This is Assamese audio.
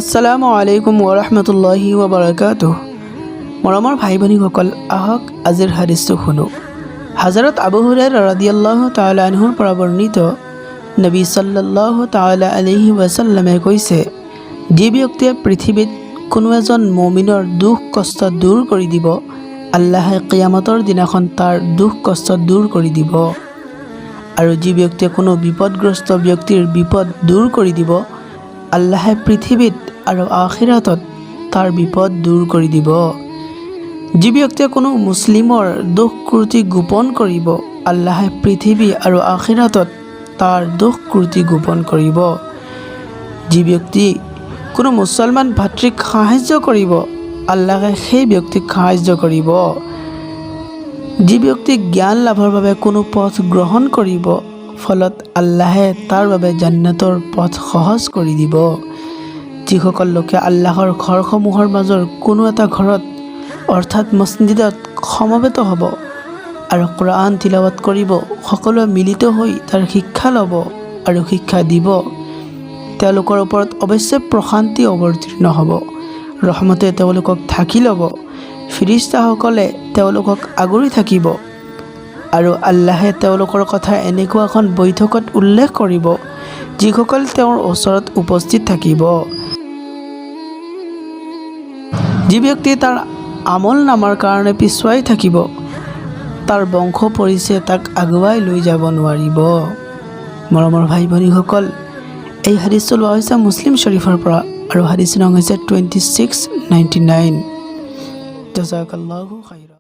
আসসালামু আলাইকুম ওৰহমতুল্লাহি ওবৰাকাতুহ। মৰমৰ ভাই ভনীসকল, আহক আজিৰ হাদিছটো শুনো। হাজৰত আবু হুৰাইৰা ৰাদিয়াল্লাহু তাআলা আনহুৰ পৰা বৰ্ণিত, নবী সাল্লাল্লাহু তাআলা আলাইহি ৱাসাল্লামে কৈছে, যি ব্যক্তিয়ে পৃথিৱীত কোনো এজন মমিনৰ দুখ কষ্ট দূৰ কৰি দিব, আল্লাহে কিয়ামতৰ দিনাখন তাৰ দুখ কষ্ট দূৰ কৰি দিব। আৰু যি ব্যক্তিয়ে কোনো বিপদগ্ৰস্ত ব্যক্তিৰ বিপদ দূৰ কৰি দিব, আল্লাহে পৃথিৱীত আৰু আখিৰাতত তাৰ বিপদ দূৰ কৰি দিব। যি ব্যক্তিয়ে কোনো মুছলিমৰ দোষ ক্ৰুটি গোপন কৰিব, আল্লাহে পৃথিৱী আৰু আখিৰাতত তাৰ দোষ ক্ৰুটি গোপন কৰিব। যি ব্যক্তি কোনো মুছলমান ভাতৃক সাহায্য কৰিব, আল্লাহে সেই ব্যক্তিক সাহায্য কৰিব। যি ব্যক্তি জ্ঞান লাভৰ বাবে কোনো পথ গ্ৰহণ কৰিব, ফলত আল্লাহে তাৰ বাবে জান্নাতৰ পথ সহজ কৰি দিব। যিসকল লোকে আল্লাহৰ ঘৰসমূহৰ মাজৰ কোনো এটা ঘৰত, অৰ্থাৎ মছজিদত সমবেত হ'ব আৰু কোৰআন তিলাৱত কৰিব, সকলোৱে মিলিত হৈ তাৰ শিক্ষা ল'ব আৰু শিক্ষা দিব, তেওঁলোকৰ ওপৰত অৱশ্যে প্ৰশান্তি অৱতীৰ্ণ হ'ব, ৰহমতে তেওঁলোকক ঢাকি ল'ব, ফিৰিস্তাসকলে তেওঁলোকক আগুৰি থাকিব আৰু আল্লাহে তেওঁলোকৰ কথা এনেকুৱা এখন বৈঠকত উল্লেখ কৰিব, যিসকল তেওঁৰ ওচৰত উপস্থিত থাকিব। যি ব্যক্তি তাৰ আমল নামাৰ কাৰণে পিছুৱাই থাকিব, তাৰ বংশ পৰিচয়ে তাক আগুৱাই লৈ যাব নোৱাৰিব। মৰমৰ ভাই ভনীসকল, এই হাদিছটো লোৱা হৈছে মুছলিম শ্বৰীফৰ পৰা আৰু হাদিছ নং হৈছে 2699। জাজাকাল্লাহু খাইৰা।